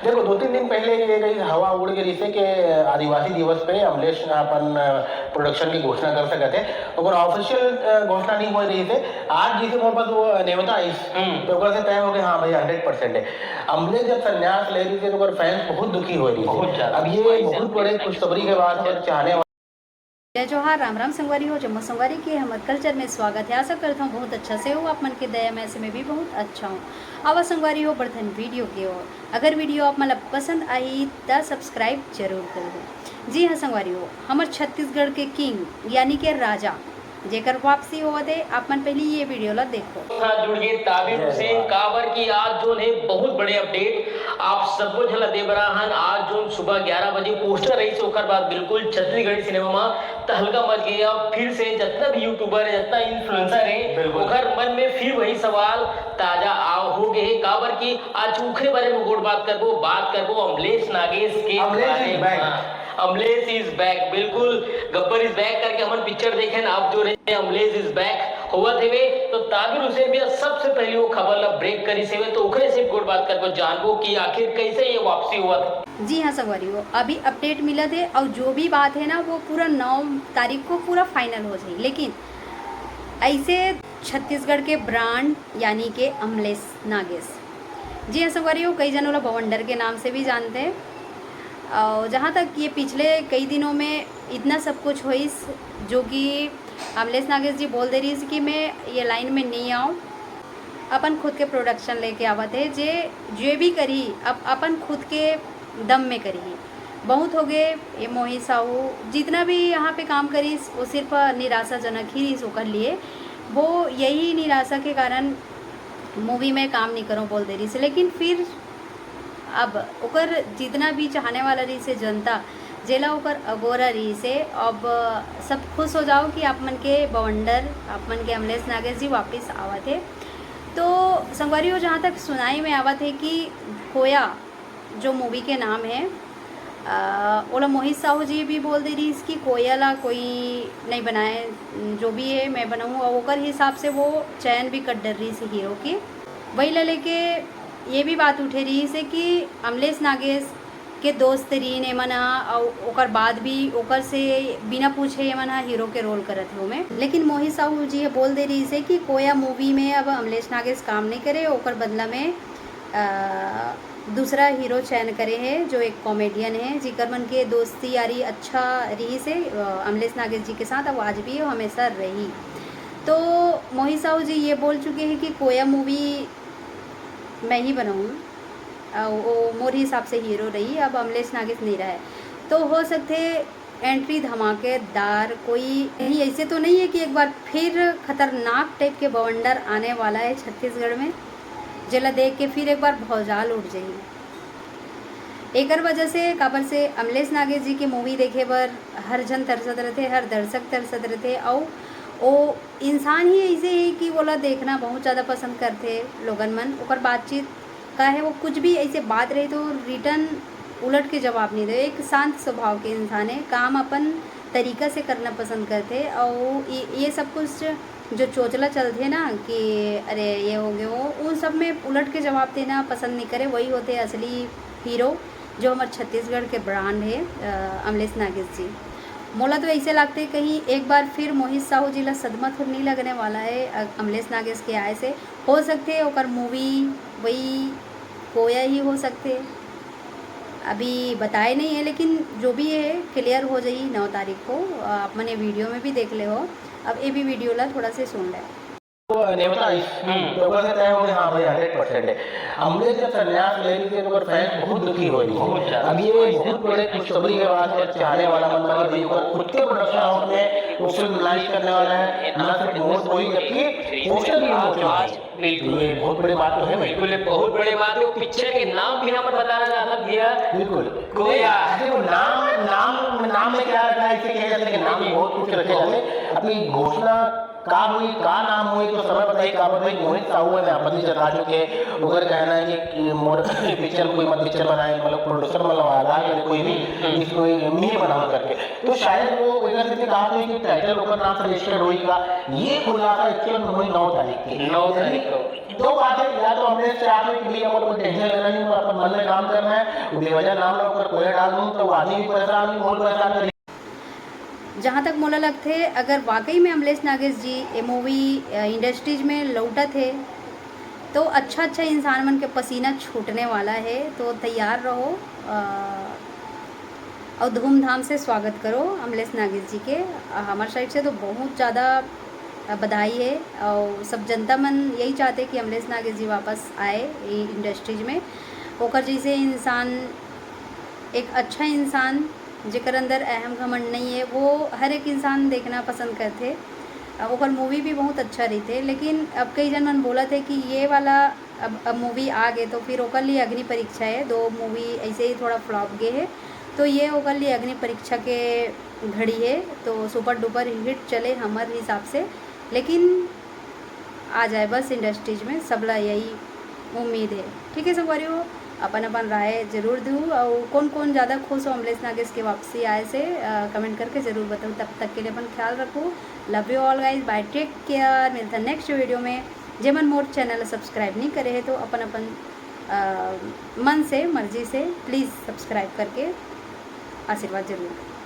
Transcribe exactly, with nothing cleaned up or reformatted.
देखो, दो तीन दिन पहले ये कहीं हवा उड़ के रहिसे के आदिवासी दिवस पे अमलेश अपन प्रोडक्शन की घोषणा कर सकत हे, ओकर ऑफिशियल घोषणा नहीं होए रहिसे। आज जैसे मोर पास वो नेवता आइस, हम्म। तो ओकर से तय हो गए, हाँ भाई, हंड्रेड परसेंट है। अमलेश जब संन्यास ले रहिसे तो ओकर फैंस बहुत दुखी हो रहिसे। बहुत ज्यादा। अब ये बहुत बड़े खुशखबरी के बाद अगर चाहने वाले जय जोहार, राम राम संगवारी हो, जम्मो संगवारी के हमर कल्चर में स्वागत है। आशा करता हूँ बहुत अच्छा से हो, आप मन के दया में से मैं भी बहुत अच्छा हूँ। आवा संगवारी हो, बढ़थन वीडियो के ओर। अगर वीडियो आप मन ला पसंद आही त सब्सक्राइब जरूर करहु। जी हाँ संगवारी हो, हमर छत्तीसगढ़ के किंग यानी के राजा जेकर वापसी होवत हे, आप मन पहली ये वीडियो ला देखो। साथ जुड़ गए ताबिर हुसैन, काबर कि आज जोन है बहुत बड़े अपडेट आप सबो झन ला दे बर आहन। आज जोन सुबह ग्यारह बजे पोस्टर रही से, ओकर बाद बिल्कुल छत्तीसगढ़ी सिनेमा में तहलका मच गया। फिर से जितना भी यूट्यूबर है, जितना इन्फ्लुएंसर है, बिल्कुल। ओकर मन में फिर वही सवाल ताजा आ हो गए है, काबर कि आज उखरे बारे में गोठ बात करबो, बात करबो अमलेश नागेश के अमलेश बारे is back। में। अमलेश इज बैक, बिल्कुल, गब्बर इज बैक करके हमन पिक्चर देखे न, अब जो रहे अमलेश इज बैक होवत हेवे, तो ताबिर हुसैन भी सबसे पहले वो खबर ला ब्रेक करिस हेवे, तो ओकरे से गोठ बात करबो, जानबो कि आखिर कैसे ये वापसी होवत हे। जी हाँ संगवारी हो, अभी अपडेट मिलत हे और जो भी बात है ना वो पूरा नौ तारीख को पूरा फाइनल हो जाए, लेकिन ऐसे छत्तीसगढ़ के ब्रांड यानी के अमलेश नागेश, जी हाँ संगवारी हो, कई जन ओला बवंडर के नाम से भी जानते हैं। और जहाँ तक ये पिछले कई दिनों में इतना सब कुछ होइस, जो कि अमलेश नागेश जी बोल दे रही कि मैं ये लाइन में नहीं आऊँ, अपन खुद के प्रोडक्शन लेके आवत है, जे जे भी करी अब अपन खुद के दम में करी। बहुत हो गए ये मोहित साहू, जितना भी यहाँ पे काम करिस वो सिर्फ निराशाजनक ही रहिस ओकर लिए। वो यही निराशा के कारण मूवी में काम नहीं करो बोल दे रही से, लेकिन फिर अब ओकर जितना भी चाहने वाला रही से जनता, जेला ओकर अगोरा रही से, अब सब खुश हो जाओ कि आप मन के बवंडर, आप मन के अमलेश नागेश जी वापस आवत है। तो संगवारी हो, जहाँ तक सुनाई में आवत है कि कोया जो मूवी के नाम है, अ, ओला मोहित साहू जी भी बोल दे रही कि कोया ला कोई नहीं बनाए, जो भी है मैं बनाऊँ, और ओकर हिसाब से वो चयन भी कर डर रही से हीरो के। वही ला लेके ये भी बात उठे रही से कि अमलेश नागेश के दोस्त रहीन एमन ह, अउ ओकर बाद भी ओकर से बिना पूछे एमन ह हीरो के रोल करत हे ओमे। लेकिन मोहित साहू जी ह बोल दे रही से कि कोया मूवी में अब अमलेश नागेश काम नहीं करे, ओकर बदला में, अ, दूसरा हीरो चयन करे है, जो एक कॉमेडियन है, जिकर मन के दोस्ती यारी अच्छा रही से, अ, अमलेश नागेश जी के साथ, अब आज भी हमेशा रही। तो मोहित साहू जी ये बोल चुके हैं कि कोया मूवी मैं ही बनाऊँ, अ, वो मोर हिसाब से हीरो रही, अब अमलेश नागेश नहीं रहा है। तो हो सकते एंट्री धमाकेदार कोई नहीं, ऐसे तो नहीं है कि एक बार फिर खतरनाक टाइप के बवंडर आने वाला है छत्तीसगढ़ में, जेला देख के फिर एक बार भौजाल उठ जाही। एकर वजह से, काबर से अमलेश नागेश जी के मूवी देखे बर हर झन तरसत रहिथे, हर दर्शक तरसत रहिथे, अउ ओ इंसान ही ऐसे है कि ओला देखना बहुत ज़्यादा पसंद करथे लोगन मन। ओकर बातचीत का है, वो कुछ भी ऐसे बात रही तो रिटर्न उलट के जवाब नहीं दे। एक शांत स्वभाव के इंसान है, काम अपन तरीका से करना पसंद करथे, अउ ये, ये सब कुछ जो चोचला चलथे ना कि अरे ये हो गए वो, उन सब में उलट के जवाब देना पसंद नहीं करे। वही होते असली हीरो, जो हमर छत्तीसगढ़ के ब्रांड है, अ, अमलेश नागेश जी। मोला तो ऐसे लगते कहीं एक बार फिर मोहित साहू जी ला सदमा तो नहीं लगने वाला है, अ, अमलेश नागेश के आए से। हो सकते ओकर मूवी वही कोया ही हो सकते, अभी बताए नहीं है, लेकिन जो भी है क्लियर हो जाई नौ तारीख को। अ, आप मन ये वीडियो में भी देख ले हो। अब ये भी वीडियो ला थोड़ा से सुन ले। तो नेवता इस, हम्म। तो ओकर से तय हो गए, हाँ भाई, हंड्रेड परसेंट है। अमलेश जब संन्यास ले ली थी, तो ओकर फैंस बहुत दुखी हो रही थी। बहुत ज्यादा। अब ये बहुत बड़े खुशखबरी के बाद है, चाहने वाला मन में भाई, ओकर खुद के प्रोडक्शन हाउस में वो फिल्म लॉन्च करने वाला है, ना सिर्फ मोर कोई, जबकि पोस्टर भी लॉन्च होने वाला है। बिल्कुल। ये बहुत बड़ी बात तो है भाई। बिल्कुल, ये बहुत बड़ी बात है। वो पिक्चर के नाम भी हम बताना चाहता भैया। बिल्कुल। कोया। देखो, नाम, नाम, नाम में क्या रखा है, इसे कहा जाता है कि नाम में बहुत कुछ रखे जाते हैं। अपनी घोषणा का होई, का नाम होई, तो समय बताही। काबर भाई, मोहित साहू हे, मैं अपन भी जता चुके। ओकर कहना हे कि, कि मोर पिक्चर कोई मत पिक्चर बनाए, मतलब प्रोड्यूसर मतलब आधार करे कोई भी, हम्म। इसको नहीं बनाओ करके। तो शायद वो एकर सेती कहा था कि टाइटल ओकर नाम से रजिस्टर्ड होई का, ये खुलासा एक्चुअल में होई नौ तारीख के। नौ तारीख को। दो बात है, या तो हमने से आप कि भई हमर कोई टेंशन लेना नहीं, हमर अपन मन में काम करना है, वो बेवजह नाम ला ओकर कोई डाल दूं, तो वो आदमी भी परेशान होई, मोर परेशान करी। जहाँ तक मोला लगथे, अगर वाकई में अमलेश नागेश जी ये मूवी, अ, इंडस्ट्रीज में लौटत हे, तो अच्छा-अच्छा इंसान मन के पसीना छूटने वाला हे, तो तैयार रहो, अ, अउ धूमधाम से स्वागत करो अमलेश नागेश जी के। अ, हमर साइड से तो बहुत ज़्यादा, अ, बधाई हे, अउ सब जनता मन यही चाहथे कि अमलेश नागेश जी वापस आए ये इंडस्ट्रीज में। ओकर जैसे इंसान, एक अच्छा इंसान, जेकर अंदर अहम घमंड नहीं है, वो हर एक इंसान देखना पसंद करथे। अ, ओकर मूवी भी बहुत अच्छा रहिथे, लेकिन अब कई जन मन बोलत हे कि ये वाला अब, अब मूवी आ गे, तो फिर ओकर लिए अग्नि परीक्षा है। दो मूवी ऐसे ही थोड़ा फ्लॉप गे है, तो ये ओकर लिए अग्नि परीक्षा के घड़ी है। तो सुपर डुपर हिट चले हमर हिसाब से, लेकिन आ जाए बस इंडस्ट्रीज में, सबला यही उम्मीद है। ठीक है संगवारी हो, अपन अपन राय जरूर दू, और कौन कौन ज़्यादा खुश हो अमलेश नागेश के वापसी आए से, अ, कमेंट करके जरूर बताओ। तब तक के लिए अपन ख्याल रखो। Love you all guys, bye, take care, मिलता नेक्स्ट वीडियो में। जेमन मोर चैनल सब्सक्राइब नहीं करे है तो अपन अपन, अ, मन से, मर्जी से प्लीज़ सब्सक्राइब करके आशीर्वाद जरूर दें।